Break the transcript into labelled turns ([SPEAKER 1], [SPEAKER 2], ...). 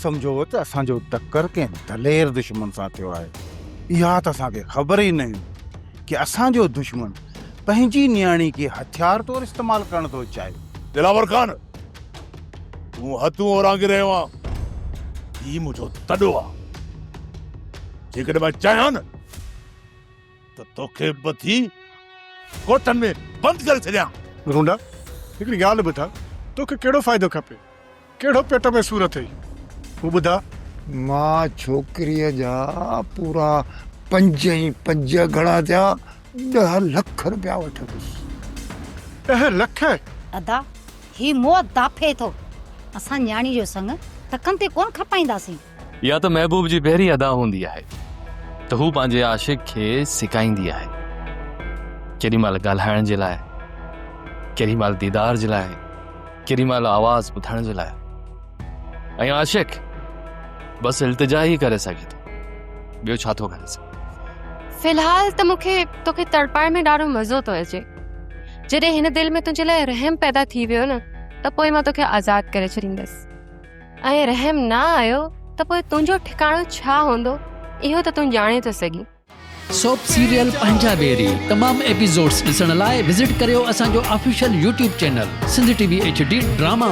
[SPEAKER 1] سمجهيو هو ته اسان جو ٽڪر ڪنهن دلير دشمن سان ٿيو آهي. اها ته اسان کي خبر ئي نه هئي ڪي اسان جو دشمن پنهنجي نياڻي کي هٿيار طور استعمال ڪرڻ ٿو چاهي.
[SPEAKER 2] دلاور خان، تون حدون اورانگهي رهيو آن. هي منهنجو تڏو آ. جيڪڏهن مان چاهيان نه ته توکي ٻڌي ڪوٽن ۾ بند ڪري ڇڏيان.
[SPEAKER 3] گرونڊا، هڪڙي ڳالهه ٻڌاء، توکي ڪهڙو فائدو کپي؟ ڪهڙو پيٽ ۾ سور اٿئي؟ هو ٻڌاء.
[SPEAKER 4] مان ڇوڪريء جا پورا پنج ۽ پنج گهڻا ٿيا، ڏهه لک رپيا وٺندس.
[SPEAKER 3] ڏهه لک؟
[SPEAKER 5] ادا، هي موت دافعي ٿو. اسان نياڻي جو سڱ ٽڪن تي ڪونه کپائينداسين.
[SPEAKER 6] اها ته محبوب جي پهرين ادا هوندي آهي ته هو پنهنجي عاشق کي سڪائيندي آهي. ڪيڏي مهل ڳالهائڻ جي لاء، ڪيڏي مهل ديدار جي لاء، ڪيڏي مهل آواز ٻڌڻ جي لاء. ۽ عاشق بس التجا ئي ڪري سگهي ٿو، ٻيو ڇا ٿو ڪري سگهي.
[SPEAKER 7] في الحال ته مون کي توکي تڙپائڻ ۾ ڏاڍو مزو ٿو اچي. جڏهن هن دل ۾ تنهنجي لاء رحم پيدا ٿي ويو نه ته پوء مان توکي آزاد ڪري ڇڏيندس. ۽ رحم نه آيو ته پوء تنهنجو ٺڪاڻو ڇا هوندو اهو ته تون ڄاڻين ٿو سگهين.
[SPEAKER 8] سوپ سيريل پنهنجا ويري تمام ايپيسوڊس ڏسڻ لاء وزٽ ڪريو اسان جو official YouTube channel Sindh T V H D drama.